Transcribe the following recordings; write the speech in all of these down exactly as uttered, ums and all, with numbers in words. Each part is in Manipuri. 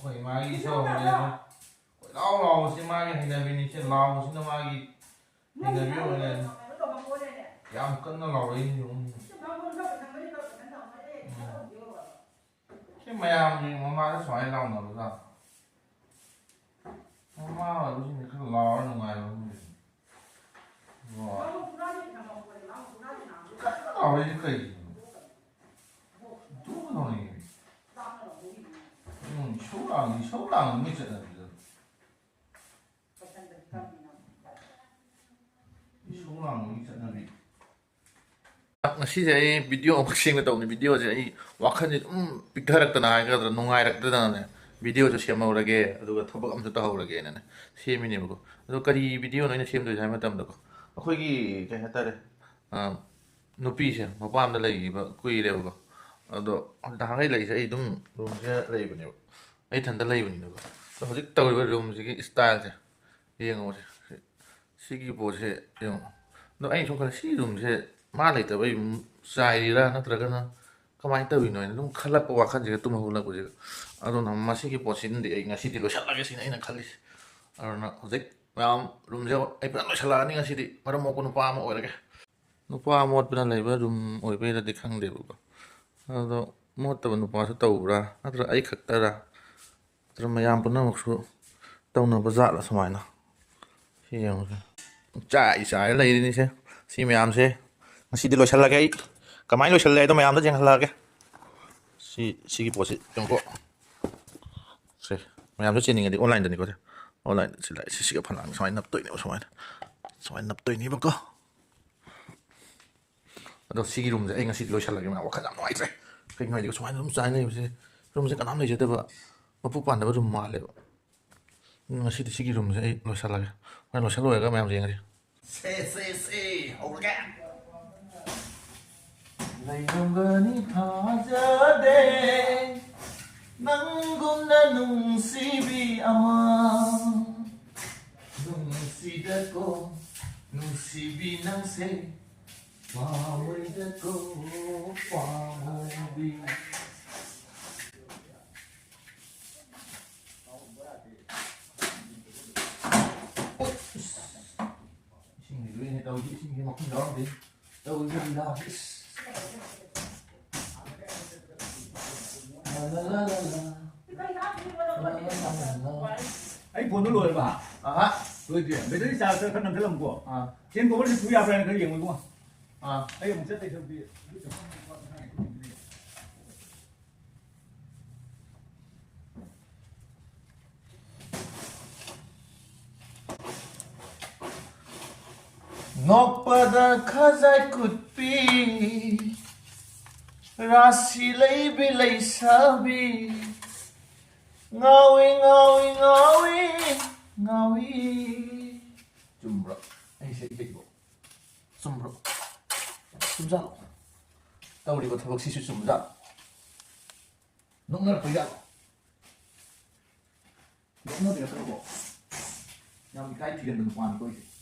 ꯑꯩꯈꯣꯏ ꯃꯥꯒꯤ ꯏꯁꯧ ꯑꯃ ꯂꯩꯔꯦ꯫ ꯀꯣꯏꯂꯥꯎ ꯂꯥꯎꯕꯁꯤ ꯃꯥꯒꯤ ꯍꯩꯅꯕꯤꯅꯤ꯫ ꯁꯤ ꯂꯥꯎꯕꯁꯤꯅ ꯃꯥꯒꯤ ꯍꯩꯅꯕꯤ ꯑꯣꯏꯔꯦ꯫ ꯌꯥꯝ ꯀꯟꯅ ꯂꯥꯎꯔꯛꯏꯅꯦ, ꯌꯦꯡꯉꯨꯅꯦ꯫ ꯎꯝ꯫ ꯁꯤ ꯃꯌꯥꯝꯒꯤ ꯃꯃꯥꯗ ꯁꯨꯃꯥꯏꯅ ꯂꯥꯎꯅꯕꯖꯥꯠꯂꯣ? ꯃꯃꯥ ꯑꯣꯏꯕꯁꯤꯡꯁꯦ ꯈꯔ ꯂꯥꯎꯔ ꯅꯨꯡꯉꯥꯏꯕ ꯑꯃ ꯂꯩꯕꯅꯤ꯫ ꯀꯟꯅ ꯂꯥꯎꯔꯛꯏꯁꯦ ꯀꯩꯒꯤꯅꯣ? ꯑꯗꯨꯝ ꯂꯥꯎꯅꯤꯡꯉꯦ꯫ ꯎꯝ, ꯏꯁꯧ ꯂꯥꯡ-, ꯏꯁꯧ ꯂꯥꯡꯕꯒꯤ ꯆꯠꯅꯕꯤꯗꯣ꯫ ꯏꯁꯧ ꯂꯥꯡꯕꯒꯤ ꯆꯠꯅꯕꯤ꯫ ꯉꯁꯤꯁꯦ ꯑꯩ video ꯑꯃꯈꯛ ꯁꯦꯝꯒꯦ ꯇꯧꯕꯅꯤ꯫ Videoꯁꯦ ꯑꯩ ꯋꯥꯈꯜꯁꯦ ꯑꯗꯨꯝ ꯄꯤꯛꯊꯔꯛꯇꯅ ꯍꯥꯏꯒꯗ꯭ꯔꯥ, ꯅꯨꯡꯉꯥꯏꯔꯛꯇꯗꯅꯅꯦ, videoꯁꯦ ꯁꯦꯝꯍꯧꯔꯒꯦ, ꯑꯗꯨꯒ ꯊꯕꯛ ꯑꯃꯁꯨ ꯇꯧꯍꯧꯔꯒꯦꯅꯅꯦ ꯁꯦꯝꯃꯤꯅꯦꯕꯀꯣ꯫ ꯑꯗꯣ ꯀꯔꯤ videoꯅꯣ ꯑꯩꯅ ꯁꯦꯝꯗꯣꯏꯁꯦ ꯍꯥꯏꯕ ꯃꯇꯝꯗꯀꯣ, ꯑꯩꯈꯣꯏꯒꯤ ꯀꯩ ꯍꯥꯏꯇꯥꯔꯦ, ꯑ, ꯅꯨꯄꯤꯁꯦ ꯃꯄꯥꯝꯗ ꯂꯩꯈꯤꯕ ꯀꯨꯏꯔꯦꯕꯀꯣ꯫ ꯑꯗꯣ ꯅꯍꯥꯟꯈꯩ ꯂꯩꯔꯤꯁꯦ ꯑꯩ ꯑꯗꯨꯝ roomꯁꯤꯗ ꯂꯩꯕꯅꯦꯕ, ꯑꯩ ꯏꯊꯟꯇ ꯂꯩꯕꯅꯤꯅꯀꯣ꯫ ꯑꯗꯣ ꯍꯧꯖꯤꯛ ꯇꯧꯔꯤꯕ roomꯁꯤꯒꯤ styleꯁꯦ ꯌꯦꯡꯉꯣꯁꯦ꯫ ꯁꯤ-, ꯁꯤꯒꯤ ꯄꯣꯠꯁꯦ ꯌꯦꯡꯉꯣ꯫ ꯑꯗꯣ ꯑꯩꯅ ꯁꯨꯝ ꯈꯜꯂꯦ, ꯁꯤ roomꯁꯦ ꯃꯥ ꯂꯩꯇꯕꯩ ꯆꯥꯏꯔꯤꯔꯥ ꯅꯠꯇ꯭ꯔꯒꯅ ꯀꯃꯥꯏꯅ ꯇꯧꯔꯤꯅꯣ ꯍꯥꯏꯅ ꯑꯗꯨꯝ ꯈꯜꯂꯛꯄ ꯋꯥꯈꯜꯁꯤꯒ ꯇꯨꯝ ꯍꯧꯒꯠꯂꯛꯄꯁꯤꯒ꯫ ꯑꯗꯨꯅ ꯃꯁꯤꯒꯤ ꯄꯣꯠꯁꯤꯃꯗꯤ ꯑꯩ ꯉꯁꯤꯗꯤ ꯂꯣꯏꯁꯤꯜꯂꯒꯦ ꯁꯤꯅꯤ ꯑꯩꯅ ꯈꯜꯂꯤꯁꯦ꯫ ꯑꯗꯨꯅ ꯍꯧꯖꯤꯛ ꯃꯌꯥꯝ roomꯁꯦ ꯑꯩ ꯐꯖꯅ ꯂꯣꯏꯁꯤꯜꯂꯛꯑꯅꯤ ꯉꯁꯤꯗꯤ꯫ ꯃꯔꯝ ꯃꯣꯛꯄ ꯅꯨꯄꯥ ꯑꯃ ꯑꯣꯏꯔꯒꯦ꯫ ꯅꯨꯄꯥ ꯃꯣꯠꯄꯅ ꯂꯩꯕ room ꯑꯣꯏꯕꯩꯔꯗꯤ ꯈꯪꯗꯦꯕꯀꯣ꯫ ꯑꯗꯣ ꯃꯣꯠꯇꯕ ꯅꯨꯄꯥꯁꯨ ꯇꯧꯕ꯭ꯔꯥ? ꯅꯠꯇ꯭ꯔꯒ ꯑꯩ ꯈꯛꯇꯔꯥ? ꯅꯠꯇ꯭ꯔꯒ ꯃꯌꯥꯝ ꯄꯨꯝꯅꯃꯛꯁꯨ ꯇꯧꯅꯕ ꯖꯥꯠꯂ ꯁꯨꯃꯥꯏꯅ? ꯁꯤ ꯌꯦꯡꯉꯨꯁꯦ꯫ ꯆꯥꯏ ꯆꯥꯏꯔ ꯂꯩꯔꯤꯅꯤꯁꯦ꯫ ꯁꯤ ꯃꯌꯥꯝꯁꯦ ꯉꯁꯤꯗꯤ ꯂꯣꯏꯁꯤꯜꯂꯒꯦ ꯑꯩ꯫ ꯀꯃꯥꯏꯅ ꯂꯣꯏꯁꯤꯜꯂꯦ ꯍꯥꯏꯗꯣ ꯃꯌꯥꯝꯗ ꯌꯦꯡꯍꯜꯂꯛꯑꯒꯦ꯫ ꯁꯤ, ꯁꯤꯒꯤ ꯄꯣꯠꯁꯤ ꯌꯦꯡꯉꯨꯀꯣ꯫ ꯁꯦ, ꯃꯌꯥꯝꯁꯨ ꯆꯦꯟꯅꯤꯡꯉꯗꯤ onlineꯗꯅꯤꯀꯣ ꯁꯦ꯫ Online ꯁꯤ ꯂꯥꯛꯑꯦ꯫ ꯁꯤ, ꯁꯤꯒ ꯐꯅꯌꯥꯝ ꯁꯨꯃꯥꯏꯅ ꯅꯞꯇꯣꯏꯅꯦꯕ, ꯁꯨꯃꯥꯏꯅ꯫ ꯁꯨꯃꯥꯏꯅ ꯅꯞꯇꯣꯏꯅꯦꯕꯀꯣ꯫ ꯑꯗꯣ ꯁꯤꯒꯤ roomꯁꯦ ꯑꯩ ꯉꯁꯤ ꯂꯣꯏꯁꯤꯜꯂꯒꯦ, ꯃꯌꯥꯝ ꯋꯥꯈꯜ ꯌꯥꯝ ꯅꯨꯡꯉꯥꯏꯇ꯭ꯔꯦ꯫ ꯀꯩꯒꯤꯅꯣ ꯍꯥꯏꯗꯤ ꯁꯨꯃꯥꯏꯅ ꯑꯗꯨꯝ ꯆꯥꯏꯅ ꯂꯩꯕꯁꯦ, roomꯁꯦ ꯀꯅꯥꯝ ꯂꯩꯖꯗꯕ, ꯃꯄꯨ ꯄꯥꯟꯗꯕ room ꯃꯥꯜꯂꯦꯕ꯫ ꯉꯁꯤꯗꯤ ꯁꯤꯒꯤ roomꯁꯦ ꯑꯩ ꯂꯣꯏꯁꯤꯜꯂꯒꯦ꯫ ꯍꯣꯔꯦꯟ ꯂꯣꯏꯁꯤꯜ ꯂꯣꯏꯔꯒ ꯃꯌꯥꯝ ꯌꯦꯡꯉꯁꯤ꯫ ꯁꯦ, ꯁꯦ, ꯁꯦ, ꯍꯧꯔꯒꯦ꯫ ꯂꯩꯔꯝꯒꯅꯤ ꯊꯥꯖꯗꯦ ꯅꯪꯒꯨꯝꯅ ꯅꯨꯡꯁꯤꯕꯤ ꯑꯃ꯫ ꯅꯨꯡꯁꯤꯗꯀꯣ, ꯅꯨꯡꯁꯤꯕꯤ ꯅꯪꯁꯦ꯫ ꯄꯥꯝꯃꯣꯏꯗꯀꯣ, ꯄꯥꯝꯃꯣꯏꯕꯤ꯫ ꯌꯥꯎꯔꯝꯗꯦ꯫ ꯇꯧꯗ꯭ꯔꯤꯕ ꯏꯁ꯫ ꯂꯥ, ꯂꯥ, ꯂꯥ, ꯂꯥ, ꯂꯥ꯫ ꯂꯥ, ꯂꯥ, ꯂꯥ, ꯂꯥ꯫ ꯑꯩ ꯐꯣꯟꯗꯣ ꯂꯣꯏꯔꯕ? ꯑꯍꯥ꯫ ꯂꯣꯏꯗ꯭ꯔꯤ꯫ ꯕꯦꯇꯔꯤ ꯆꯥꯔꯖ ꯈꯔ ꯅꯝꯁꯤꯜꯂꯝꯃꯨꯀꯣ꯫ ꯑꯥ꯫ ꯐꯦꯟ ꯀꯣꯕꯔꯁꯤ ꯄꯨ ꯌꯥꯕ꯭ꯔꯥ ꯍꯥꯏꯅ ꯈꯔ ꯌꯦꯡꯉꯨꯀꯣ꯫ ꯑꯥ꯫ ꯑꯩ ꯑꯃꯨꯛ ꯆꯠꯇꯣꯏ ꯁꯔꯨꯛꯇꯤ꯫ ꯅꯣꯛꯄꯗ ꯈꯖꯥꯏ ꯀꯨꯠꯄꯤ, ꯔꯥꯁꯤ ꯂꯩꯕꯤ ꯂꯩꯁꯥꯕꯤ, ꯉꯥꯎꯏ, ꯉꯥꯎꯏ, ꯉꯥꯎꯏ, ꯉꯥꯎꯏ꯫ ꯆꯨꯝꯕ꯭ꯔꯣ? ꯑꯩ ꯁꯛꯏ ꯁꯛꯏꯕꯣ? ꯆꯨꯝꯕ꯭ꯔꯣ? ꯆꯨꯝꯖꯥꯠꯂꯣ? ꯇꯧꯔꯤꯕ ꯊꯕꯛꯁꯤꯁꯨ ꯆꯨꯝꯖꯥꯠꯂꯣ? ꯅꯣꯛꯅꯔꯛꯄ ꯖꯥꯠꯂꯣ? ꯅꯣꯛꯅꯕꯤꯔꯛꯀꯅꯨꯀꯣ꯫ ꯌꯥꯝ ꯏꯀꯥꯏ ꯊꯤꯒꯟꯕ ꯅꯨꯄꯥꯅꯤꯀꯣ ꯑꯩꯁꯦ꯫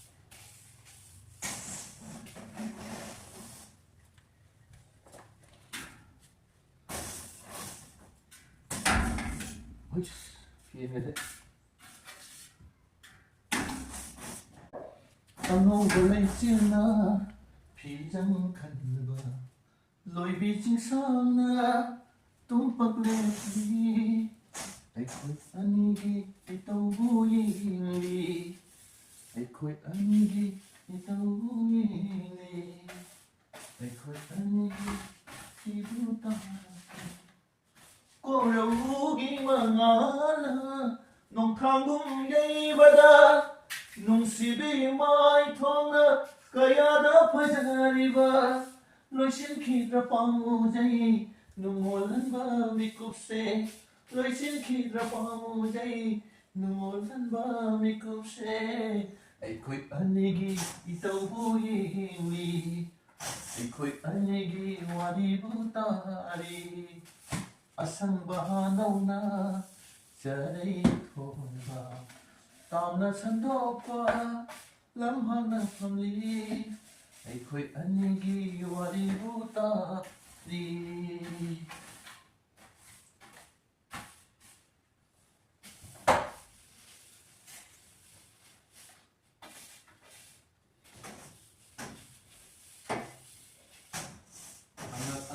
ꯍꯣꯏ, ꯐꯦꯟꯒꯁꯦ꯫ ꯑꯉꯧꯕ ꯂꯩꯆꯤꯜꯅ ꯐꯤꯖꯪ ꯈꯟꯕ, ꯂꯣꯏꯕꯤ ꯆꯤꯡꯁꯥꯡꯅ ꯇꯨꯝꯄꯥꯛ ꯂꯦꯞꯂꯤ꯫ ꯑꯩꯈꯣꯏ ꯑꯅꯤꯒꯤ ꯏꯇꯧꯕꯨ ꯌꯦꯡꯂꯤ꯫ ꯑꯩꯈꯣꯏ ꯑꯅꯤꯒꯤ ꯏꯇꯧꯕꯨ ꯌꯦꯡꯂꯤ꯫ ꯑꯩꯈꯣꯏ ꯑꯅꯤꯒꯤ ꯐꯤꯕꯨ ꯇꯥꯔꯤ꯫ ꯀꯣꯔꯧꯒꯤ ꯃꯉꯥꯜꯅ ꯅꯣꯡꯊꯥꯡꯒꯨꯝ ꯌꯩꯕꯗ, ꯅꯨꯡꯁꯤꯕꯤ ꯃꯥꯏꯊꯣꯡꯅ ꯀꯌꯥꯗ ꯐꯖꯔꯤꯕ, ꯂꯣꯏꯁꯤꯟꯈꯤꯗ꯭ꯔ ꯄꯥꯝꯃꯨꯖꯩ ꯅꯨꯡꯉꯣꯜꯍꯟꯕ ꯃꯤꯀꯨꯞꯁꯦ, ꯂꯣꯏꯁꯤꯟꯈꯤꯗ꯭ꯔ ꯄꯥꯝꯃꯨꯖꯩ ꯅꯨꯡꯉꯣꯜꯍꯟꯕ ꯃꯤꯀꯨꯞꯁꯦ꯫ ꯑꯩꯈꯣꯏ ꯑꯅꯤꯒꯤ ꯏꯇꯧꯕꯨ ꯌꯦꯡꯂꯤ, ꯑꯩꯈꯣꯏ ꯑꯅꯤꯒꯤ ꯋꯥꯔꯤꯕꯨ ꯇꯥꯔꯤ꯫ ꯑꯁꯪꯕ ꯍꯥꯅꯧꯅ ꯆꯔꯩ ꯊꯣꯟꯕ, ꯇꯥꯝꯅ ꯁꯟꯗꯣꯛꯄ ꯂꯝꯍꯥꯡꯅ ꯐꯝꯂꯤ꯫ ꯑꯩꯈꯣꯏ ꯑꯅꯤꯒꯤ ꯋꯥꯔꯤꯕꯨ ꯇꯥꯔꯤ꯫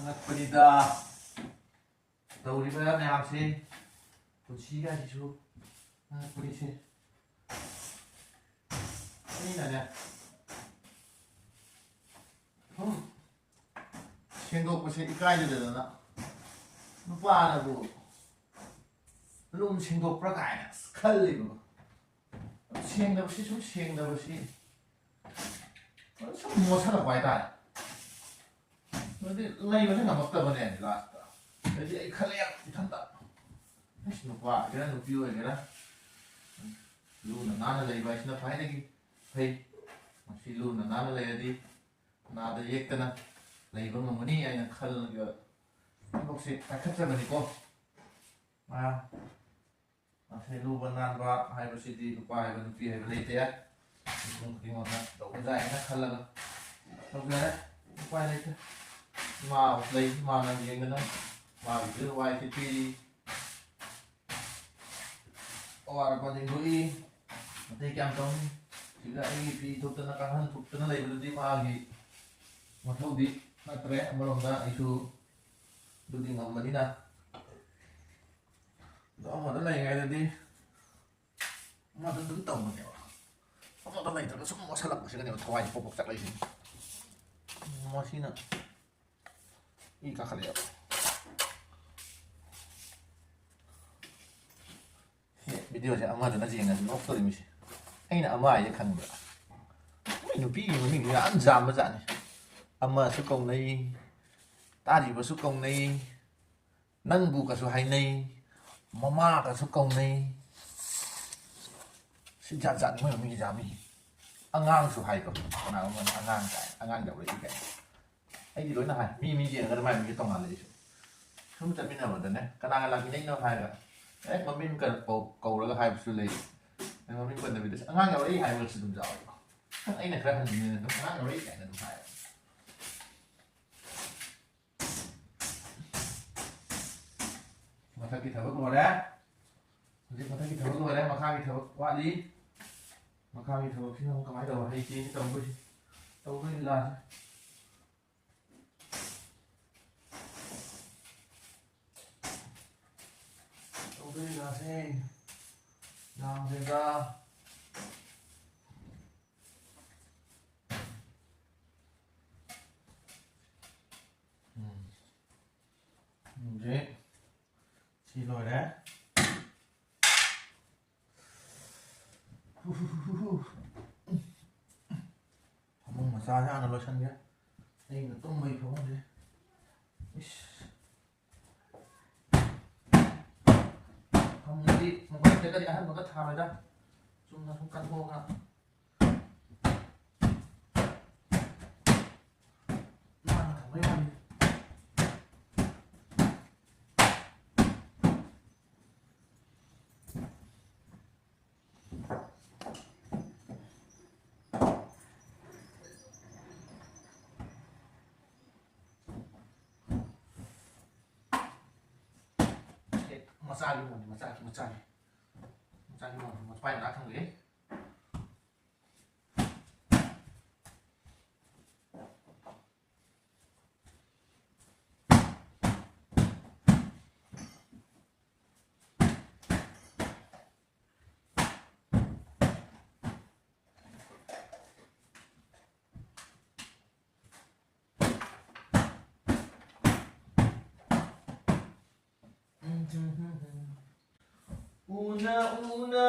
ꯉꯛꯄꯅꯤꯗ ꯇꯧꯔꯤꯕ ꯃꯌꯥꯝꯁꯤ, ꯄꯨꯟꯁꯤ ꯍꯥꯏꯁꯤꯁꯨ ꯉꯛꯄꯅꯤꯁꯦ꯫ ꯑꯩꯅꯅꯦ ꯁꯨꯝ ꯁꯦꯡꯗꯣꯛꯄꯁꯦ ꯏꯀꯥꯏꯖꯗꯗꯅ, ꯅꯨꯄꯥꯅꯕꯨ ꯔꯨꯝ ꯁꯦꯡꯗꯣꯛꯄ꯭ꯔꯥ ꯀꯥꯏꯅ ꯑꯁ ꯈꯜꯂꯤꯕꯀꯣ꯫ ꯁꯦꯡꯗꯕꯁꯤ ꯁꯨꯝ ꯁꯦꯡꯗꯕꯁꯤ ꯁꯨꯝ ꯃꯣꯠꯁꯜꯂꯛꯄ ꯍꯥꯏꯇꯥꯔꯦ꯫ ꯑꯗꯨꯗꯤ ꯂꯩꯕꯁꯦ ꯉꯝꯃꯛꯇꯕꯅꯦ ꯂꯥꯁꯇ꯫ ꯑꯗꯩꯗꯤ ꯑꯩ ꯈꯜꯂꯦ ꯏꯊꯟꯇ, "ꯑꯩꯁ, ꯅꯨꯄꯥ ꯑꯣꯏꯒꯦꯔꯥ ꯅꯨꯄꯤ ꯑꯣꯏꯒꯦꯔꯥ ꯂꯨꯅ ꯅꯥꯟꯅ ꯂꯩꯕ ꯍꯥꯏꯁꯤꯅ ꯈ꯭ꯋꯥꯏꯗꯒꯤ ꯐꯩ꯫ ꯃꯁꯤ ꯂꯨꯅ ꯅꯥꯟꯅ ꯂꯩꯔꯗꯤ ꯅꯥꯗ ꯌꯦꯛꯇꯅ ꯂꯩꯕ ꯉꯝꯒꯅꯤ" ꯍꯥꯏꯅ ꯈꯜꯂꯒ ꯊꯕꯛꯁꯦ ꯄꯥꯏꯈꯠꯆꯕꯅꯤꯀꯣ꯫ ꯃꯌꯥꯝ ꯃꯁꯤ ꯂꯨꯕ ꯅꯥꯟꯕ ꯍꯥꯏꯕꯁꯤꯗꯤ ꯅꯨꯄꯥ ꯍꯥꯏꯕ ꯅꯨꯄꯤ ꯍꯥꯏꯕ ꯂꯩꯇꯦ꯫ ꯃꯤꯄꯨꯝ ꯈꯨꯗꯤꯡꯃꯛꯅ ꯇꯧꯕ ꯌꯥꯏꯅ ꯈꯜꯂꯒ ꯇꯧꯖꯔꯦ꯫ ꯎꯄꯥꯏ ꯂꯩꯇꯦ꯫ ꯏꯃꯥ ꯂꯩ, ꯏꯃꯥꯅ ꯌꯦꯡꯗꯅ ꯃꯥꯒꯤꯁꯨ ꯋꯥꯏ ꯁꯤꯠꯄꯤꯔꯤ꯫ ꯑꯋꯥꯠ ꯑꯄꯥ ꯌꯦꯡꯊꯣꯛꯏ꯫ ꯑꯇꯩ ꯀꯌꯥꯝ ꯇꯧꯅꯤ? ꯁꯤꯗ ꯑꯩꯒꯤ ꯐꯤ ꯊꯨꯞꯇꯅ ꯀꯥꯡꯈꯟ ꯊꯨꯞꯇꯅ ꯂꯩꯕꯗꯨꯗꯤ ꯃꯥꯒꯤ ꯃꯊꯧꯗꯤ ꯅꯠꯇ꯭ꯔꯦ꯫ ꯑꯃꯔꯣꯝꯗ ꯑꯩꯁꯨ ꯑꯗꯨꯗꯤ ꯉꯝꯕꯅꯤꯅ꯫ ꯑꯗꯣ ꯑꯃꯗ ꯂꯩꯔꯤꯉꯩꯗꯗꯤ ꯑꯃꯗ ꯑꯗꯨꯝ ꯇꯧꯕꯅꯦꯕ꯫ ꯑꯃꯗ ꯂꯩꯇ꯭ꯔꯒ ꯁꯨꯝ ꯃꯣꯠꯁꯜꯂꯛꯄꯁꯤꯗꯅꯦꯕ ꯊꯋꯥꯏꯁꯦ ꯄꯣꯛ ꯄꯣꯛ ꯆꯥꯛꯂꯛꯏꯁꯦ꯫ ꯃꯁꯤꯅ ꯏ ꯀꯥꯈꯠꯂꯛꯑꯦꯕ꯫ ꯁꯤ ꯚꯤꯗꯤꯑꯣꯁꯦ ꯑꯃꯗꯨꯅ ꯌꯦꯡꯉꯗꯤ ꯅꯣꯛꯇꯣꯔꯤꯃꯤꯁꯦ꯫ ꯑꯩꯅ ꯑꯃ ꯍꯥꯏꯁꯦ ꯈꯪꯕ꯭ꯔꯥ? ꯃꯣꯏ ꯅꯨꯄꯤꯒꯤ ꯃꯃꯤꯡꯁꯦ ꯌꯥꯝ ꯌꯥꯝꯕ ꯖꯥꯠꯅꯤ꯫ ꯑꯃꯁꯨ ꯀꯧꯅꯩ, ꯇꯥꯔꯤꯕꯁꯨ ꯀꯧꯅꯩ, ꯅꯪꯕꯨꯒꯁꯨ ꯍꯥꯏꯅꯩ, ꯃꯃꯥꯒꯁꯨ ꯀꯧꯅꯩ꯫ ꯁꯤ ꯖꯥꯠ ꯖꯥꯠꯅꯤ ꯃꯣꯏ ꯃꯃꯤꯡꯁꯦ ꯌꯥꯝꯃꯤ꯫ ꯑꯉꯥꯡꯁꯨ ꯍꯥꯏꯀꯣ, ꯀꯅꯥꯒꯨꯝꯕꯅ ꯑꯉꯥꯡ ꯀꯥꯏ, ꯑꯉꯥꯡ ꯌꯥꯎꯔꯛꯏ ꯀꯥꯏ꯫ ꯑꯩꯗꯤ ꯂꯣꯏꯅ ꯍꯥꯏ, ꯃꯤ ꯃꯤ ꯌꯦꯡꯉꯒꯅ ꯃꯥꯏ ꯃꯤꯁꯦ ꯇꯣꯡꯉꯥꯜꯂꯛꯏꯁꯦ꯫ ꯁꯨꯝ ꯆꯠꯃꯤꯟꯅꯕꯗꯅꯦ, "ꯀꯅꯥꯒ ꯂꯥꯛꯃꯤꯟꯅꯩꯅꯣ?" ꯍꯥꯏꯔꯒ ꯍꯦꯛ ꯃꯃꯤꯡ ꯀ-, ꯀꯧ-, ꯀꯧꯔꯒ ꯍꯥꯏꯕꯁꯨ ꯂꯩ꯫ ꯑꯗꯩ ꯃꯃꯤꯡ ꯄꯟꯗꯕꯤꯗ, "ꯑꯁ, ꯑꯉꯥꯡ ꯌꯥꯎꯔꯛꯏ" ꯍꯥꯏꯕꯒꯁꯨ ꯑꯗꯨꯝ ꯌꯥꯎꯋꯦꯀꯣ꯫ ꯑꯩꯅ ꯈꯔ ꯍꯟꯕꯅꯤꯅ ꯑꯗꯨꯝ "ꯑꯉꯥꯡ ꯌꯥꯎꯔꯛꯏ" ꯀꯥꯏꯅ ꯑꯗꯨꯝ ꯍꯥꯏꯌꯦ꯫ ꯃꯊꯛꯀꯤ ꯊꯕꯛ ꯂꯣꯏꯔꯦ꯫ ꯍꯧꯖꯤꯛ ꯃꯊꯛꯀꯤ ꯊꯕꯛ ꯂꯣꯏꯔꯦ, ꯃꯈꯥꯒꯤ ꯊꯕꯛ ꯋꯥꯠꯂꯤ꯫ ꯃꯈꯥꯒꯤ ꯊꯕꯛꯁꯤꯅ ꯑꯃꯨꯛ ꯀꯃꯥꯏꯅ ꯇꯧꯕ? ꯍꯩꯇꯦꯅꯦ ꯇꯧꯗꯣꯏꯁꯤ꯫ ꯇꯧꯗꯣꯏ ꯂꯤꯂꯥꯁꯦ꯫ ꯁꯦ ꯌꯥꯝꯗ꯭ꯔꯦꯗ꯫ ꯎꯝ꯫ ꯍꯧꯖꯤꯛ ꯁꯤ ꯂꯣꯏꯔꯦ꯫ ꯐꯃꯨꯡ ꯃꯆꯥꯁꯦ ꯍꯥꯟꯅ ꯂꯣꯏꯁꯟꯒꯦ꯫ ꯑꯩꯅ ꯇꯨꯝꯕꯒꯤ ꯐꯃꯨꯡꯁꯦ꯫ ꯏꯁ꯫ ꯐꯃꯨꯡꯗꯤ ꯃꯈꯣꯏ ꯍꯟꯗꯛꯀꯗꯤ ꯑꯍꯟꯕꯒ ꯊꯥꯔꯣꯏꯗ꯫ ꯆꯨꯝꯅ ꯁꯨꯝ ꯀꯠꯊꯣꯛꯑꯒ ꯅꯥꯟꯅ ꯊꯝꯕꯩ ꯋꯥꯅꯤ꯫ ꯃꯆꯥꯒꯤ ꯃꯑꯣꯡꯅꯤ, ꯃꯆꯥꯒꯤ, ꯃꯆꯥꯒꯤ꯫ ꯃꯆꯥꯒꯤ ꯃꯑꯣꯡꯅꯤ, ꯃꯄꯥꯏ ꯉꯥꯛ ꯊꯝꯒꯦ꯫ ꯎꯅ ꯎꯅ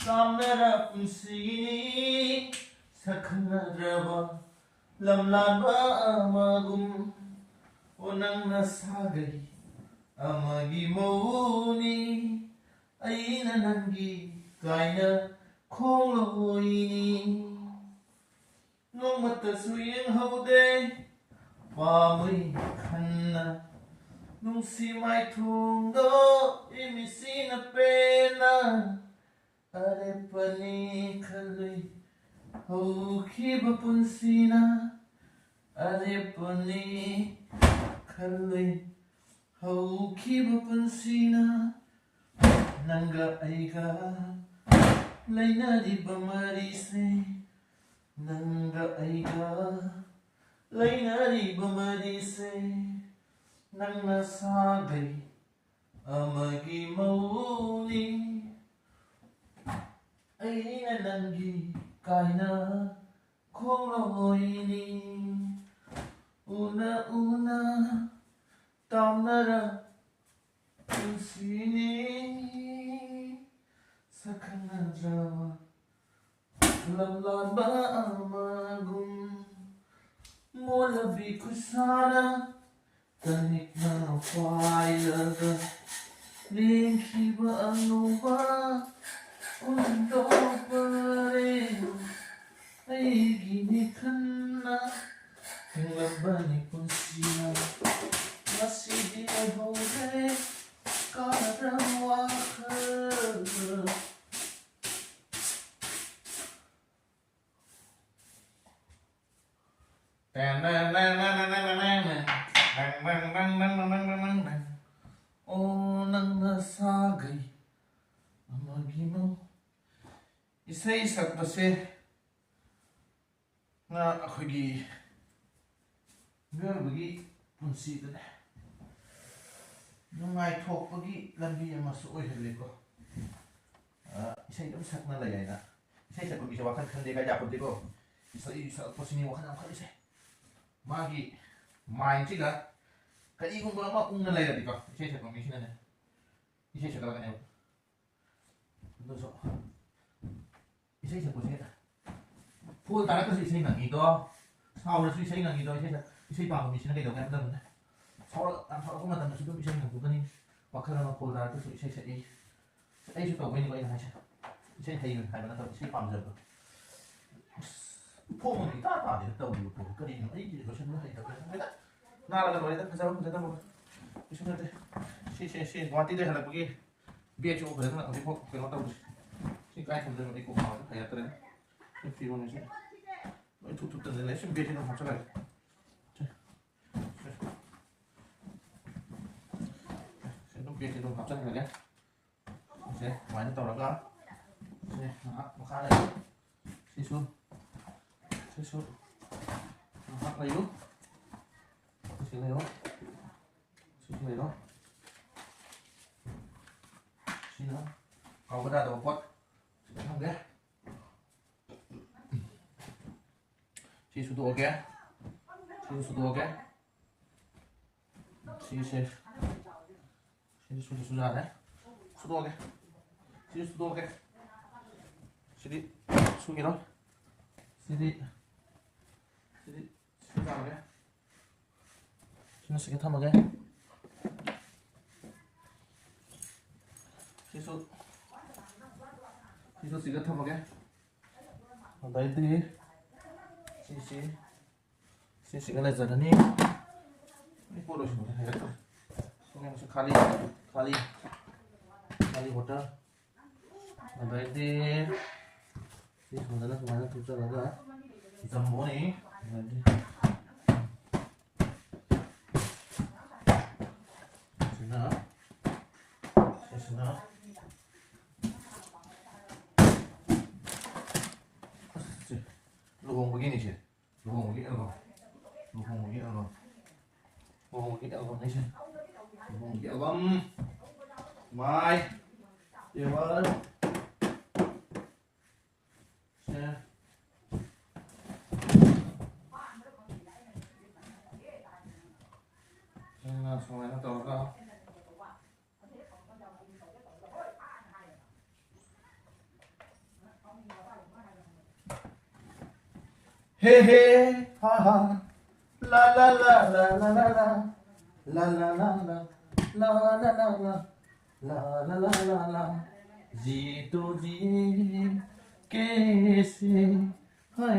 ꯆꯥꯝꯅꯔ ꯄꯨꯟꯁꯤꯅꯤ, ꯁꯛꯈꯪꯅꯗ꯭ꯔꯕ ꯂꯝꯂꯥꯟꯕ ꯑꯃꯒꯨꯝ꯫ ꯑꯣ ꯅꯪꯅ ꯁꯥꯒꯩ ꯑꯃꯒꯤ ꯃꯧꯅꯤ, ꯑꯩꯅ ꯅꯪꯒꯤ ꯀꯥꯏꯅ ꯈꯣꯡꯂꯣꯏꯅꯤ꯫ ꯅꯣꯡꯃꯇꯁꯨ ꯌꯦꯡꯍꯧꯗꯦ ꯄꯥꯝꯃꯨꯏ ꯈꯟꯅ, ꯅꯨꯡꯁꯤ ꯃꯥꯏꯊꯣꯡꯗꯣ ꯏꯃꯤꯠꯁꯤꯅ ꯄꯦꯟꯅ꯫ ꯑꯔꯦꯞꯄꯅꯤ ꯈꯜꯂꯨꯏ ꯍꯧꯈꯤꯕ ꯄꯨꯟꯁꯤꯅ, ꯑꯔꯦꯞꯄꯅꯤ ꯈꯜꯂꯨꯏ ꯍꯧꯈꯤꯕ ꯄꯨꯟꯁꯤꯅ꯫ ꯅꯪꯒ ꯑꯩꯒ ꯂꯩꯅꯔꯤꯕ ꯃꯔꯤꯁꯦ, ꯅꯪꯒ ꯑꯩꯒ ꯂꯩꯅꯔꯤꯕ ꯃꯔꯤꯁꯦ, ꯅꯪꯅ ꯁꯥꯒꯩ ꯑꯃꯒꯤ ꯃꯧꯅꯤ, ꯑꯩꯅ ꯅꯪꯒꯤ ꯀꯥꯏꯅ ꯈꯣꯡꯂꯣꯏꯅꯤ꯫ ꯎꯅ ꯎꯅ ꯇꯥꯎꯅꯔ ꯄꯨꯟꯁꯤꯅꯤ꯫ ꯁꯛꯈꯪꯅꯗ꯭ꯔꯕ ꯂꯝꯂꯥꯟꯕ ꯑꯃꯒꯨꯝ, ꯃꯣꯜꯂꯕꯤ ꯈꯨꯠꯁꯥꯅ ꯇꯅꯤꯛꯅ ꯄꯥꯏꯔꯒ ꯂꯦꯡꯈꯤꯕ ꯑꯉꯧꯕ ꯀꯨꯟꯗꯣ ꯄꯔꯦꯡ ꯑꯩꯒꯤꯅꯤ ꯈꯟꯅ ꯍꯤꯡꯂꯝꯕꯅꯤ ꯄꯨꯟꯁꯤꯅ꯫ ꯉꯁꯤꯗꯤ ꯑꯣꯏꯍꯧꯔꯦ ꯀꯥꯔꯕ ꯋꯥꯈꯜ꯫ ꯑꯣ ꯅꯪꯅ ꯁꯥꯒꯩ ꯑꯃꯒꯤꯅꯣ꯫ ꯏꯁꯩ ꯁꯛꯄꯁꯦ ꯅ ꯑꯩꯈꯣꯏꯒꯤ ꯃꯤꯑꯣꯏꯕꯒꯤ ꯄꯨꯟꯁꯤꯗꯅꯦ ꯅꯨꯡꯉꯥꯏꯊꯣꯛꯄꯒꯤ ꯂꯝꯕꯤ ꯑꯃꯁꯨ ꯑꯣꯏꯍꯜꯂꯤꯀꯣ꯫ ꯑ, ꯏꯁꯩ ꯑꯗꯨꯝ ꯁꯛꯅ ꯂꯩ ꯍꯥꯏꯅ ꯏꯁꯩ ꯁꯛꯄ ꯃꯤꯁꯦ ꯋꯥꯈꯜ ꯈꯟꯗꯦ ꯀꯥꯏ ꯌꯥꯄꯣꯟꯇꯦꯀꯣ꯫ ꯏꯁꯩ ꯁꯛꯄꯁꯤꯅꯤ ꯋꯥꯈꯜ ꯌꯥꯝ ꯈꯜꯂꯤꯁꯦ꯫ ꯃꯥꯒꯤ ꯃꯥꯏꯟꯁꯤꯗ ꯀꯔꯤꯒꯨꯝꯕ ꯑꯃ ꯎꯪꯅ ꯂꯩꯔꯗꯤꯀꯣ, ꯏꯁꯩ ꯁꯛꯄ ꯃꯤꯁꯤꯅꯅꯦ ꯏꯁꯩ ꯁꯛꯀꯠꯂꯛꯀꯅꯦꯕ꯫ ꯑꯗꯨꯁꯨ ꯏꯁꯩ ꯁꯛꯄꯁꯦ ꯐꯣꯜ ꯇꯥꯔꯛꯇ꯭ꯔꯁꯨ ꯏꯁꯩ ꯉꯪꯉꯤꯗꯣ, ꯁꯥꯎꯔꯁꯨ ꯏꯁꯩ ꯉꯪꯉꯤꯗꯣ, ꯏꯁꯩ ꯁꯛ-, ꯏꯁꯩ ꯄꯥꯝꯕ ꯃꯤꯁꯤꯅ ꯀꯩꯗꯧꯒꯦ ꯍꯥꯏꯕ ꯃꯇꯝꯗ ꯁꯥꯎꯔ-, ꯌꯥꯝ ꯁꯥꯎꯔꯛꯄ ꯃꯇꯝꯗꯁꯨ ꯑꯗꯨꯝ ꯏꯁꯩ ꯉꯪꯊꯣꯛꯀꯅꯤ꯫ ꯋꯥꯈꯜ ꯑꯃ ꯐꯣꯜ ꯇꯥꯔꯛꯇ꯭ꯔꯁꯨ ꯏꯁꯩ ꯁꯛꯏ꯫ ꯑꯩꯁꯨ ꯇꯧꯕꯩꯅꯤꯀꯣ ꯑꯩꯅ ꯍꯥꯏꯁꯦ꯫ ꯏꯁꯩ ꯍꯩꯕꯅꯤ ꯍꯥꯏꯕ ꯅꯠꯇꯕ ꯏꯁꯩ ꯄꯥꯝꯖꯕꯗꯣ꯫ ꯑꯁ, ꯐꯣꯝ ꯑꯃ ꯏꯇꯥ ꯇꯥꯗꯦꯗ ꯇꯧꯔꯤꯕ ꯄꯣꯠꯇꯣ ꯀꯔꯤꯅꯣ? ꯑꯩꯒꯤ ꯂꯣꯏꯁꯟꯕ ꯍꯩꯇꯕ꯭ꯔꯥ? ꯍꯣꯏꯗ, ꯅꯥꯜꯂꯒ ꯂꯣꯏꯔꯦꯗ, ꯐꯖꯕ ꯐꯖꯗꯕ ꯀꯩꯁꯨ ꯅꯠꯇꯦ꯫ ꯁꯤ, ꯁꯤ, ꯁꯤ ꯒꯨꯍꯥꯇꯤꯗꯩ ꯍꯜꯂꯛꯄꯒꯤ ꯕꯦꯒꯁꯨ ꯐꯖꯅ ꯍꯧꯖꯤꯛꯐꯥꯎ ꯀꯩꯅꯣ ꯇꯧꯗ꯭ꯔꯤ꯫ ꯁꯤ ꯀꯥꯏ ꯊꯝꯗꯣꯏꯅꯣ? ꯑꯩ ꯀꯣꯛ ꯉꯥꯎꯔꯦ, ꯍꯩꯔꯛꯇ꯭ꯔꯦ꯫ ꯁꯤ ꯐꯤꯔꯣꯟꯁꯦ ꯂꯣꯏ ꯊꯨꯞ ꯊꯨꯞꯇꯅ ꯂꯩ꯫ ꯁꯤ ꯕꯦꯒꯁꯤ ꯑꯗꯨꯝ ꯍꯥꯞꯆꯜꯂꯒꯦ꯫ ꯁꯤ, ꯁꯤ꯫ ꯁꯤ ꯑꯗꯨꯝ ꯕꯦꯒꯁꯤ ꯑꯗꯨꯝ ꯍꯥꯞꯆꯟꯈ꯭ꯔꯒꯦ꯫ ꯁꯦ, ꯁꯨꯃꯥꯏꯅ ꯇꯧꯔꯒ ꯁꯦ, ꯉꯥꯏꯍꯥꯛ ꯃꯈꯥ ꯂꯩꯌꯨ꯫ ꯁꯤꯁꯨ, ꯁꯤꯁꯨ ꯉꯥꯏꯍꯥꯛ ꯂꯩꯌꯨ꯫ ꯁꯤ ꯂꯩꯔꯣ꯫ ꯁꯤ ꯂꯩꯔꯣ꯫ ꯌꯥꯗꯕ ꯄꯣꯠ ꯁꯤꯗ ꯊꯝꯒꯦ꯫ ꯁꯤ ꯁꯨꯗꯣꯛꯑꯒꯦ꯫ ꯁꯤꯁꯨ ꯁꯨꯗꯣꯛꯑꯒꯦ꯫ ꯁꯤꯁꯦ꯫ ꯁꯤꯗꯤ ꯁꯨꯗꯤ ꯁꯨꯖꯥꯔꯦ꯫ ꯁꯨꯗꯣꯛꯑꯒꯦ꯫ ꯁꯤꯗꯤ ꯁꯨꯗꯣꯛꯑꯒꯦ꯫ ꯁꯤꯗꯤ ꯁꯨꯈꯤꯔꯣꯏ꯫ ꯁꯤꯗꯤ ꯁꯤꯗꯤ ꯁꯨꯖꯥꯔꯒꯦ꯫ ꯁꯤꯅ ꯁꯤꯒ ꯊꯝꯃꯒꯦ꯫ ꯁꯤꯁꯨ ꯁꯤꯁꯨ ꯁꯤꯒ ꯊꯝꯃꯒꯦ꯫ ꯑꯗꯩꯗꯤ ꯁꯤꯁꯤ ꯁꯤꯁꯤꯒ ꯂꯩꯖꯔꯅꯤ꯫ ꯑꯩ ꯄꯣꯠ ꯂꯣꯏꯁꯤꯟꯕꯁꯦ ꯍꯩꯔꯛꯇ꯭ꯔꯦ꯫ ꯁꯣꯝꯒꯤꯁꯨ ꯈꯥꯂꯤ ꯈꯥꯂꯤ ꯈꯥꯂꯤ ꯕꯣꯇꯜ꯫ ꯑꯗꯩꯗꯤ ꯁꯤ ꯁꯣꯝꯗꯅ ꯁꯨꯃꯥꯏꯅ ꯊꯨꯞꯆꯜꯂꯒ ꯖꯝꯕꯣꯅꯤ꯫ ꯑꯗꯩꯗꯤ ꯁꯤꯅ ꯁꯤꯁꯤꯅ ꯁꯤ ꯂꯨꯍꯣꯡꯕꯒꯤꯅꯤ ꯁꯤ꯫ ꯂꯨꯍꯣꯡꯕꯒꯤ ꯑꯦꯜꯕꯝ꯫ ꯂꯨꯍꯣꯡꯕꯒꯤ ꯑꯦꯜꯕꯝ꯫ ꯂꯨꯍꯣꯡꯕꯒꯤ ꯑꯦꯜꯕꯝꯅꯤ ꯁꯤ꯫ ꯂꯨꯍꯣꯡꯕꯒꯤ ꯑꯦꯜꯕꯝ꯫ ꯃꯥꯏ꯫ ꯇꯦꯕꯜ꯫ ꯁꯦ꯫ ꯁꯤꯅ ꯁꯨꯃꯥꯏꯅ ꯇꯧꯔꯒ Hey, hey, ha, ha. La, la, la, la, la, la, la. La, la, la, la. La, la, la, la. La, la, la, la, la. जी तो जिए कैसे है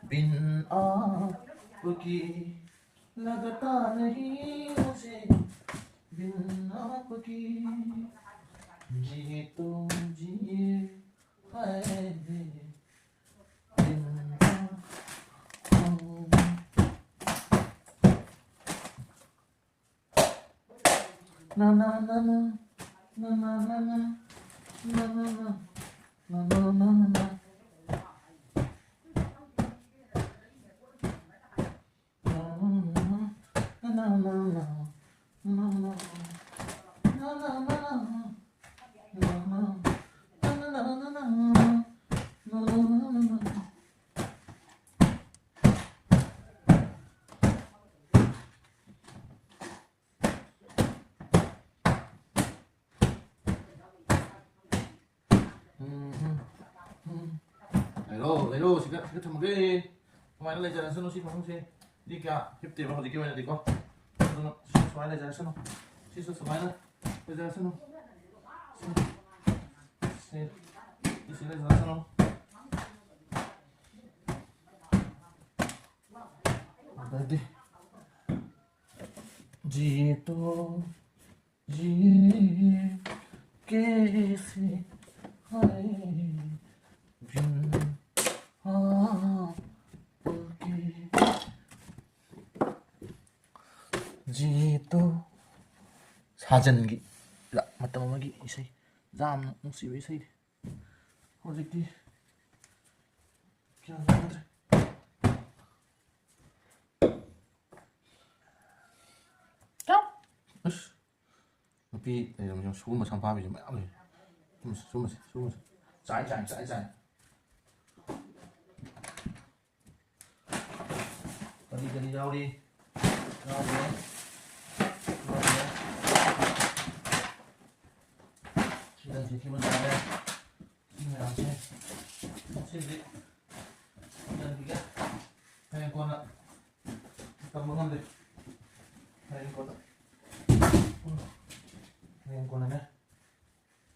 बिन आपकी लगता नहीं मुझे बिन आपकी जी तो जिए है बिन आपकी। ना ना ना ना ना ना ना ना ना ना ना ना ना ना ना। ꯂꯩꯔꯣ, ꯂꯩꯔꯣ, ꯁꯤꯗ, ꯁꯤꯗ ꯊꯝꯃꯒꯦ꯫ ꯁꯨꯃꯥꯏꯅ ꯂꯩꯖꯔꯁꯅꯨ, ꯁꯤ ꯐꯃꯨꯡꯁꯦ꯫ ꯁꯤ ꯀꯌꯥ ꯍꯤꯞꯇꯦꯕ ꯍꯧꯖꯤꯛꯀꯤ ꯑꯣꯏꯅꯗꯤꯀꯣ꯫ ꯑꯗꯨꯅ ꯁꯤ ꯁꯨꯃꯥꯏꯅ ꯂꯩꯖꯔꯁꯅꯨ꯫ ꯁꯤꯁꯨ ꯁꯨꯃꯥꯏꯅ ꯂꯩꯖꯔꯁꯅꯨ꯫ ꯁꯤ, ꯁꯤ, ꯁꯤ ꯂꯩꯖꯔꯁꯅꯨ꯫ ꯑꯗꯩꯗꯤ, ꯖꯤꯇꯣ, ꯖꯤ ꯀꯦ ꯁꯤ ꯍꯥꯏ ꯕꯤꯟ ꯍꯥ ꯄꯨꯜꯀꯤ ꯖꯤꯇꯣ꯫ ꯁꯥꯖꯟꯒꯤ ꯃꯇꯝ ꯑꯃꯒꯤ ꯏꯁꯩ, ꯌꯥꯝꯅ ꯅꯨꯡꯁꯤꯕ ꯏꯁꯩꯅꯤ꯫ ꯍꯧꯖꯤꯛꯇꯤ ꯒ꯭ꯌꯥꯟ ꯇꯥꯗ꯭ꯔꯦ꯫ ꯑꯁ, ꯅꯨꯄꯤ ꯂꯩꯔꯝꯃꯤ, ꯁꯤꯒꯨꯝꯕ ꯁꯝꯐꯥꯕꯤꯁꯦ ꯃꯌꯥꯝ ꯂꯩ꯫ ꯁꯤꯒꯨꯝꯕꯁꯦ, ꯁꯤꯒꯨꯝꯕꯁꯦ, ꯁꯤꯒꯨꯝꯕꯁꯦ꯫ ꯆꯥꯏ, ꯆꯥꯏ, ꯆꯥꯏ, ꯆꯥꯏ꯫ ꯀꯔꯤ ꯀꯔꯤ ꯌꯥꯎꯔꯤ? ꯌꯥꯎꯔꯤ꯫ ꯌꯥꯎꯔꯤ꯫ ꯁꯤꯗ ꯁꯤ ꯐꯤꯕꯝ ꯇꯥꯔꯦ꯫ ꯁꯤ ꯃꯌꯥꯝꯁꯦ꯫ ꯁꯤꯗꯤ ꯌꯥꯟꯕꯤꯒꯦ꯫ ꯍꯌꯦꯡ ꯀꯣꯟꯅ ꯇꯝꯕ ꯉꯝꯗꯦ꯫ ꯍꯌꯦꯡ ꯀꯣꯟꯅ꯫ ꯍꯌꯦꯡ ꯀꯣꯟꯅꯅꯦ꯫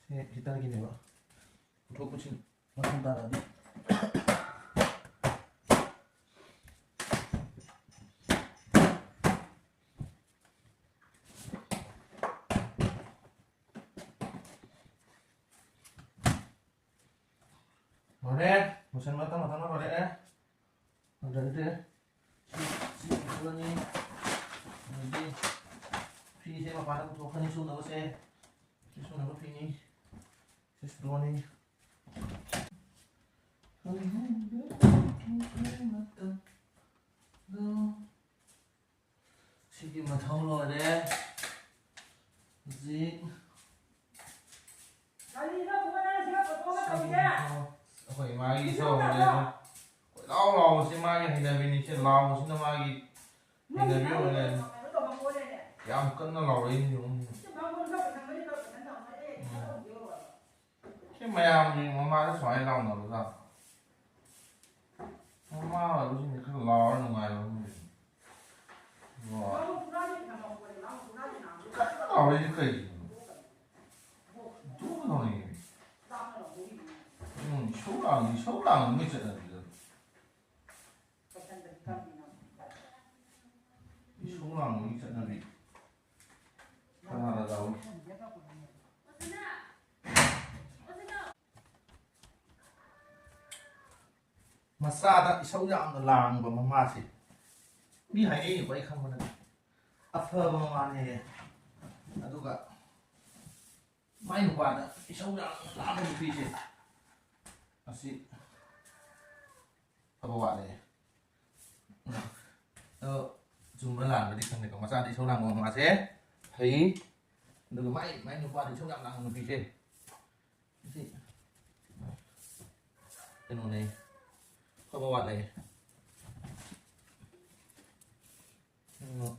ꯁꯤ ꯍꯤꯇꯔꯒꯤꯅꯦꯕ꯫ ꯄꯨꯊꯣꯛ ꯄꯨꯁꯤꯟ ꯃꯊꯧ ꯇꯥꯔꯛꯑꯗꯤ꯫ ꯂꯣꯏꯔꯦ꯫ ꯂꯣꯏꯁꯟꯕ ꯃꯇꯝ ꯃꯇꯝꯗ ꯂꯣꯏꯔꯛꯑꯦ꯫ ꯑꯗꯩꯗꯤ ꯁꯤ, ꯁꯤ ꯂꯧꯊꯣꯛꯑꯅꯤ꯫ ꯑꯗꯩꯗꯤ ꯐꯤꯁꯦ ꯃꯄꯥꯟꯗ ꯄꯨꯊꯣꯛꯀꯅꯤ ꯁꯨꯅꯕꯁꯦ꯫ ꯁꯤ ꯁꯨꯅꯕ ꯐꯤꯅꯤ꯫ ꯁꯤ ꯁꯨꯗꯣꯛꯑꯅꯤ꯫ ꯁꯤꯒꯤ ꯃꯊꯧ ꯂꯣꯏꯔꯦ꯫ ꯍꯧꯖꯤꯛ ꯁꯤꯒꯤ ꯃꯊꯧ, ꯑꯩꯈꯣꯏ ꯏꯃꯥꯒꯤ ꯏꯁꯧ ꯍꯧꯔꯦ꯫ ꯀꯣꯏꯂꯥꯎ ꯂꯥꯎꯕꯁꯤ ꯃꯥꯒꯤ ꯍꯩꯅꯕꯤꯅꯤ꯫ ꯁꯤ ꯂꯥꯎꯕꯁꯤꯅ ꯃꯥꯒꯤ ꯍꯩꯅꯕꯤ ꯑꯣꯏ ꯂꯩꯔꯝꯃꯦ꯫ ꯌꯥꯝ ꯀꯟꯅ ꯂꯥꯎꯔꯛꯏꯅꯦ, ꯌꯦꯡꯉꯨꯅꯦ꯫ ꯎꯝ꯫ ꯁꯤ ꯃꯌꯥꯝꯒꯤ ꯃꯃꯥꯡꯗ ꯁꯨꯃꯥꯏꯅ ꯂꯥꯎꯅꯕꯖꯥꯠꯂꯣ? ꯃꯃꯥ ꯑꯣꯏꯕꯁꯤꯡꯁꯦ ꯈꯔ ꯂꯥꯎꯔ ꯅꯨꯡꯉꯥꯏꯕ ꯑꯃ ꯂꯩꯕꯅꯤ꯫ ꯀꯣ꯫ ꯀꯟꯅ ꯂꯥꯎꯔꯤꯁꯦ ꯀꯩꯒꯤꯅꯣ? ꯑꯗꯨ ꯂꯥꯎꯅꯤꯡꯉꯦ꯫ ꯎꯝ, ꯏꯁꯧ ꯂꯥꯡ-, ꯏꯁꯧ ꯂꯥꯡꯕꯒꯤ ꯆꯠꯅꯕꯤꯗꯣ꯫ ꯏꯁꯧ ꯂꯥꯡꯕꯒꯤ ꯆꯠꯅꯕꯤ ꯀꯅꯥꯗ ꯂꯥꯎꯏ? ꯃꯆꯥꯗ ꯏꯁꯧ ꯌꯥꯝꯅ ꯂꯥꯡꯕ ꯃꯃꯥꯁꯦ ꯃꯤ ꯍꯥꯏꯅꯩꯅꯤꯀꯣ, ꯑꯩ ꯈꯪꯕ ꯅꯠꯇꯦ꯫ ꯑꯐꯕ ꯃꯃꯥꯅꯦ꯫ ꯑꯗꯨꯒ ꯃꯥꯏ ꯅꯨꯄꯥꯗ ꯏꯁꯧ ꯌꯥꯝꯅ ꯂꯥꯡꯕ ꯅꯨꯄꯤꯁꯦ, ꯑꯁꯤ ꯐꯕ ꯋꯥꯠꯂꯦ꯫ ꯑꯗꯣ ꯆꯨꯝꯕ ꯂꯥꯟꯕꯗꯤ ꯈꯪꯗꯦꯀꯣ꯫ ꯃꯆꯥꯗ ꯏꯁꯧ ꯂꯥꯡꯕ ꯃꯃꯥꯁꯦ ꯐꯩ꯫ ꯑꯗꯨꯒ ꯃꯥꯏ, ꯃꯥꯏ ꯅꯨꯄꯥꯗ ꯏꯁꯧ ꯌꯥꯝ ꯂꯥꯡꯕ ꯅꯨꯄꯤꯁꯦ, ꯁꯤ ꯀꯩꯅꯣꯅꯦ, ꯑꯐꯕ ꯋꯥꯠꯂꯦ꯫ ꯎꯝ꯫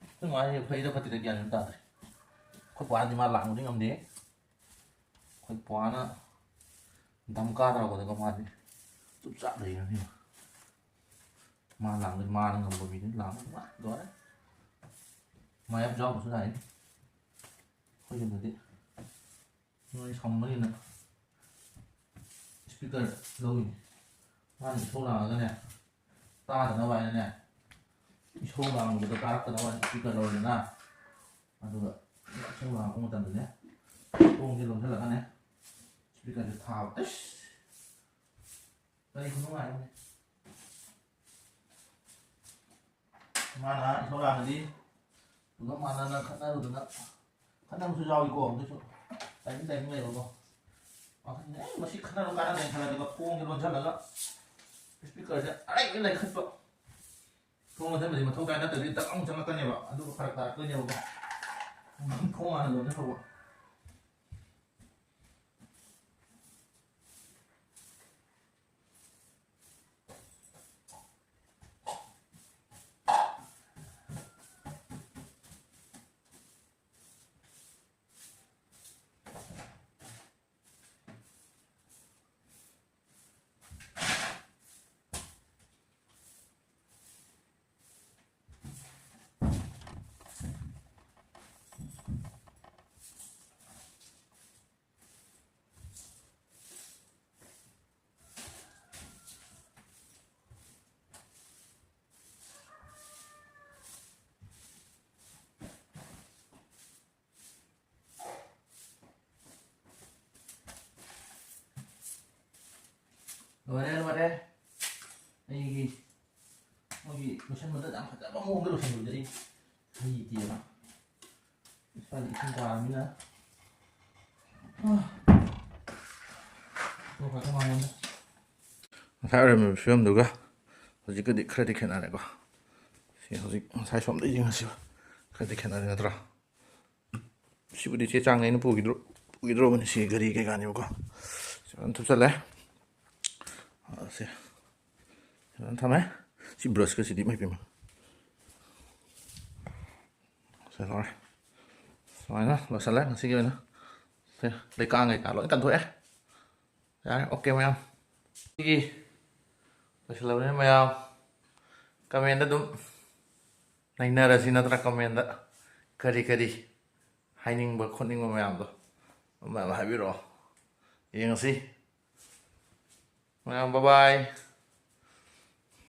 ꯑꯩꯈꯣꯏ ꯃꯥꯁꯦ ꯐꯩꯔ ꯐꯠꯇ꯭ꯔꯤꯔ ꯒ꯭ꯌꯥꯟ ꯑꯃ ꯇꯥꯗ꯭ꯔꯦ꯫ ꯑꯩꯈꯣꯏ ꯄꯥꯗꯤ ꯃꯥ ꯂꯥꯡꯕꯗꯤ ꯉꯝꯗꯦ꯫ ꯑꯩꯈꯣꯏ ꯄꯥꯅ ꯗꯝꯀꯥ ꯇꯧꯔꯛꯄꯗꯒ ꯃꯥꯗꯤ ꯆꯨꯞ ꯆꯥꯞ ꯂꯩꯈ꯭ꯔꯅꯤ꯫ ꯃꯥ ꯂꯥꯡꯕꯗꯤ ꯃꯥꯅ ꯉꯝꯕ ꯃꯤꯗꯤ ꯂꯥꯡꯕ ꯅꯨꯡꯉꯥꯏ, ꯂꯣꯏꯔꯦ꯫ ꯃꯥ ꯌꯥꯝ ꯌꯥꯎꯕꯁꯨ ꯂꯥꯛꯏ꯫ ꯑꯩꯈꯣꯏ ꯌꯨꯝꯗꯗꯤ ꯅꯣꯏ ꯁꯥꯎꯃꯟꯕꯅꯤꯅ ꯏꯁꯄꯤꯀꯔ ꯂꯧꯔꯤꯅꯤ꯫ ꯃꯥꯅ ꯏꯁꯧ ꯂꯥꯡꯉꯒꯅꯦ, ꯇꯥꯗꯅꯕ ꯍꯥꯏꯅꯅꯦ, ꯏꯁꯧ ꯂꯥꯡꯕꯗꯣ ꯇꯥꯔꯛꯇꯅꯕ ꯍꯥꯏꯅ ꯏꯁꯄꯤꯀꯔ ꯂꯧꯔꯦꯗꯅ, ꯑꯗꯨꯒ ꯏꯁꯧ ꯂꯥꯡꯉꯛꯄ ꯃꯇꯝꯗꯅꯦ, ꯊꯣꯡꯁꯦ ꯂꯣꯟꯁꯤꯜꯂꯒꯅꯦ, ꯏꯁꯄꯤꯀꯔꯁꯦ ꯊꯥꯕ꯫ ꯑꯁ! ꯀꯔꯤ ꯈꯨꯅꯨꯡꯉꯥꯏꯅꯣꯅꯦ꯫ ꯃꯥꯅ ꯏꯁꯧ ꯂꯥꯡꯉꯗꯤ ꯄꯨꯂꯞ ꯃꯥꯟꯅꯅ ꯈꯠꯅꯔꯨꯗꯅ, ꯈꯠꯅꯕꯁꯨ ꯌꯥꯎꯏꯀꯣ, ꯑꯗꯨꯁꯨ timing timing ꯂꯩꯕꯀꯣ꯫ ꯋꯥꯈꯜꯁꯦ, "ꯑꯦ, ꯃꯁꯤ ꯈꯠꯅꯕ ꯀꯥꯟꯅꯗꯦ" ꯈꯜꯂꯗꯤꯀꯣ, ꯊꯣꯡꯁꯦ ꯂꯣꯟꯁꯤꯜꯂꯒ ꯏꯁꯄꯤꯀꯔꯁꯦ ꯑꯔꯩꯕ ꯂꯩꯈꯠꯄ꯫ ꯊꯣꯡ ꯂꯣꯟꯁꯤꯟꯕꯗꯤ ꯃꯊꯧ ꯇꯥꯏ, ꯅꯠꯇ꯭ꯔꯗꯤ ꯗꯛ ꯑꯃꯨꯛ ꯆꯪꯂꯛꯀꯅꯦꯕ, ꯑꯗꯨꯒ ꯐꯔꯛ ꯇꯥꯔꯛꯇꯣꯏꯅꯦꯕꯀꯣ꯫ ꯊꯣꯡ ꯍꯥꯟꯅ ꯂꯣꯟꯁꯤꯟꯍꯧꯕ꯫ ꯂꯣꯏꯔꯦ, ꯂꯣꯏꯔꯦ꯫ ꯑꯩꯒꯤ, ꯑꯩꯒꯤ ꯂꯣꯏꯁꯟꯕꯗ ꯌꯥꯝ ꯐꯖꯕ ꯃꯑꯣꯡꯗ ꯂꯣꯏꯁꯟꯕꯤꯗ꯭ꯔꯤ꯫ ꯍꯩꯇꯦꯕ꯫ ꯏꯁꯥꯗꯤ ꯏꯁꯤꯡ ꯇꯥꯔꯃꯤꯅ꯫ ꯑꯥ꯫ ꯉꯁꯥꯏ ꯑꯣꯏꯔꯝꯃꯤꯕ ꯐꯤꯕꯝꯗꯨꯒ ꯍꯧꯖꯤꯛꯀꯗꯤ ꯈꯔꯗꯤ ꯈꯦꯠꯅꯔꯦꯀꯣ꯫ ꯁꯤ ꯍꯧꯖꯤꯛ ꯉꯁꯥꯏ ꯁꯣꯝꯗ ꯌꯦꯡꯉꯁꯤꯕ꯫ ꯈꯔꯗꯤ ꯈꯦꯠꯅꯔꯦ ꯅꯠꯇ꯭ꯔꯥ? ꯁꯤꯕꯨꯗꯤ ꯆꯦ ꯆꯥꯡꯅꯦ ꯑꯩꯅ ꯄꯨꯈꯤꯗ꯭ꯔꯣ-, ꯄꯨꯈꯤꯗ꯭ꯔꯣꯕꯅꯤ꯫ ꯁꯤ ꯒꯥꯔꯤ ꯀꯩꯀꯥꯅꯦꯕꯀꯣ꯫ ꯁꯤ ꯐꯖꯅ ꯊꯨꯞꯆꯜꯂꯦ꯫ ꯑ, ꯁꯤ ꯐꯖꯅ ꯊꯝꯃꯦ꯫ ꯁꯤ ꯕ꯭ꯔꯁꯀꯁꯤꯗꯤ ꯏꯃꯥꯏ ꯄꯦꯝꯃ꯫ ꯁꯤ ꯂꯣꯏꯔꯦ꯫ ꯁꯨꯃꯥꯏꯅ ꯂꯣꯏꯁꯤꯜꯂꯦ ꯉꯁꯤꯒꯤ ꯑꯣꯏꯅ꯫ ꯁꯤ ꯂꯩꯀꯥꯡ ꯀꯩꯀꯥ ꯂꯣꯏ ꯀꯟꯊꯣꯛꯑꯦ꯫ ꯌꯥꯔꯦ, ꯑꯣꯀꯦ ꯃꯌꯥꯝ꯫ ꯁꯤꯒꯤ ꯂꯣꯏꯁꯤꯜꯂꯕꯅꯤꯅ ꯃꯌꯥꯝ comment ꯑꯗꯨꯝ ꯅꯩꯅꯔꯁꯤ ꯅꯠꯇ꯭ꯔꯥ? Comment ꯀꯔꯤ ꯀꯔꯤ ꯍꯥꯏꯅꯤꯡꯕ ꯈꯣꯠꯅꯤꯡꯕ ꯃꯌꯥꯝꯗꯣ ꯃꯌꯥꯝ ꯍꯥꯏꯕꯤꯔꯛꯑꯣ, ꯌꯦꯡꯉꯁꯤ꯫ ꯃꯌꯥꯝ bye bye꯫